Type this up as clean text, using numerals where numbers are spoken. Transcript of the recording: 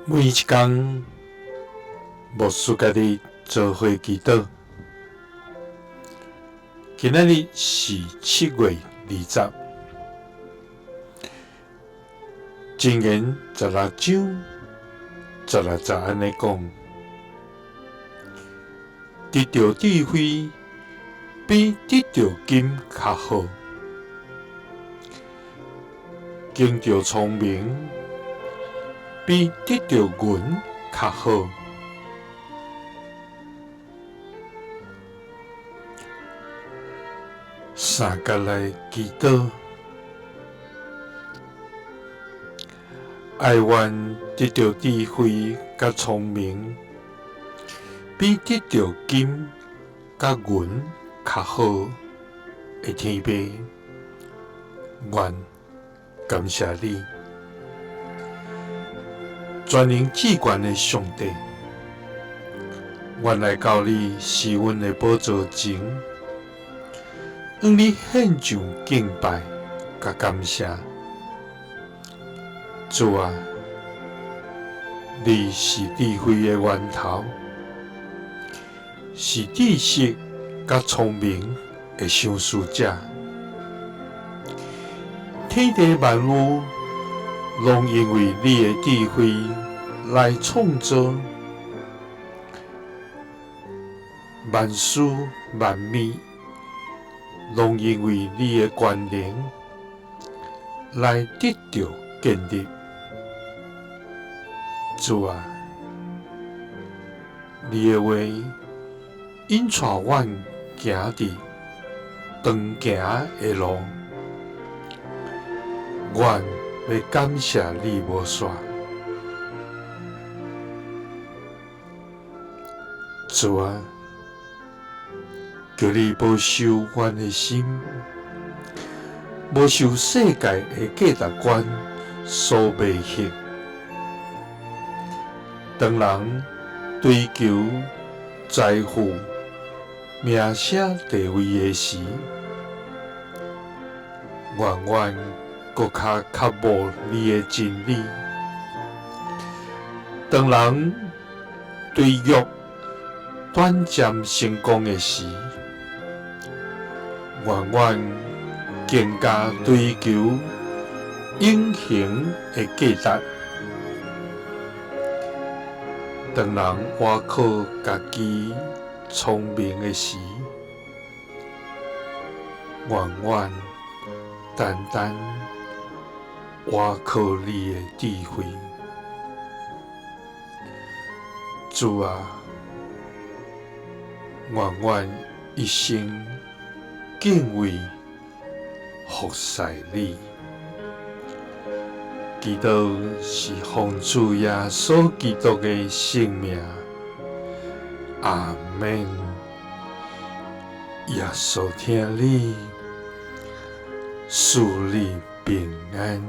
每一工，牧师佮你做伙祈祷。今仔日是7月20，箴言16章16节按呢讲：得著智慧比得著金較好，經著聰明比得著銀較好。三角來祈禱，哀願得著智慧佮聰明，比得著金佮銀較好的天父，願感謝你，全能至懸的上帝，阮來到你施恩的寶座前，向你獻上敬拜佮感謝。主啊，你是智慧的源頭，是知識佮聰明的賞賜者。天地萬物攏因為你的智慧來創造，萬事萬物攏因為你的權能來得著建立。主啊，你的話引帶阮行佇長行的路，阮欲感謝你無煞。主啊，求你保守阮的心，無受世界的價值觀所迷惑。當人追求財富、名聲、地位的時，願阮閣較渴慕你的真理。當人追欲短暫成功的時，願阮更加追求永恆的價值。當人倚靠家己聰明的時，願阮單單倚靠你的智慧。主啊，願阮一生敬畏服侍你。祈禱是奉主耶穌基督的聖名，阿們。耶穌疼你，賜你平安。